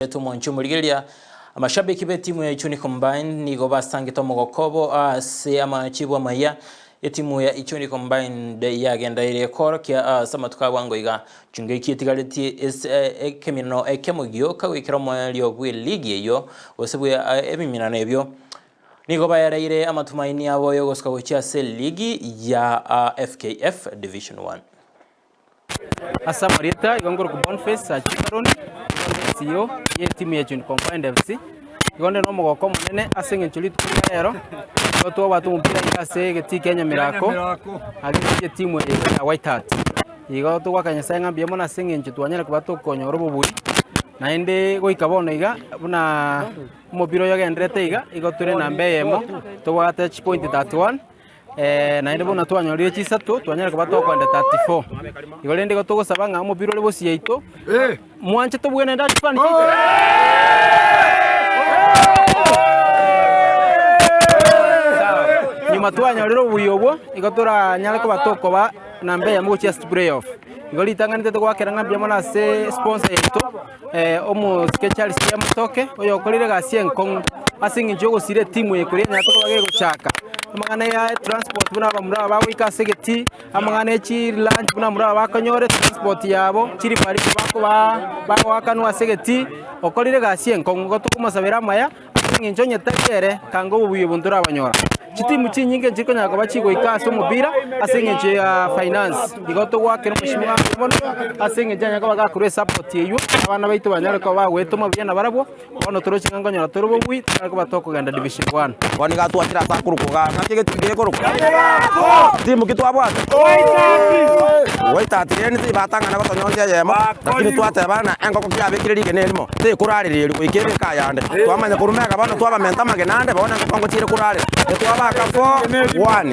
Omonche omorigereria, amashabiki b'etimu ya Ichuni Combined nigo basangete omogoko obo ase amachibu amaya etimu ya Ichuni Combined yagendereire koorokia ase amatuko a bwango iga. Chingaki etigaretie ase ekeminano ekemo gioka goikera omoerio bw'eligi eyio gose bwe ebiminano ebio nigo baereire amatumaini abo yogosuka gochia ase eligi ya FKF Division One. Ase amarieta igo nkorokwa Boniface Achikaroni, igo nde CEO ye etimu ya Ichuni Combined FC, igo nde na omogoko omonene ase eng'encho rituko ria rero, nigo twabwate omopira iga ase egetii kia Nyamirako, against etimu eye ya White Heart. Igo togoaka Nyasaye ng'a mbuya mono ase eng'encho twanyare koba tokonyora obobui, naende goika bono iga buna omopira oyo ogenderete iga, igo tore namba eyemo, tobwate chipointi 31. Naende bono twanyorire chisato, twanyare koba tokoenda 34. Igo rende igo togosaba ng'a omopira ore bosio yaito, mwanche tobue naende ase chifani chiaito. Sawa. Nyuma twanyorire obuya obwo, igo toranyare koba tokoba namba eyemo gochia ase chiplayoff. Igo ritang'ani tete goakera ng'a mbuya mono ase sponsor yaito, omosike Charles Kiamatoke, oyokorire egasi enkong'u ase eng'encho yogosira etimu eye koria enyarete koba gegochaka. Amang'ana ya transport buna abamura aba bagoika ase egetii, amang'ana ya chilunch buna abamura aba bakonyora etransport yabo, chirifari bakoba bagoakanwa ase egetii, okorire egasi enkong'u igo tokomosabera amaya. Ase engencho onye tari ere, kanga obobuya obo ntorabanyora. Chitimu chinyinge nchikonyara koba chigoika ase omopira ase engencho ya finance. Igo togoakera omosimo ng'a mbuya mono ase engencho anyare koba gakorwa esupport eywo, abana baito banyare koba bagoetoma buya nabarabwo, bono toroche ng'a nkonyora tore obobui, tonyare koba tokogenda division one. Bono iga twachire ase akorokwa igaa, ng'aki egetii gekorokwa? Timu ki twabwate? White Hart rende tibatang'ana gotonyoncha eyemo, lakini twateba ng'a engoko kiabekire rigena erimo, tekorarera erio goika ebeke ayande. Twamanya korwa mega bono twabamenta amagena ande, bono engoko ngochiire korarera. Etwabaka 4, 1.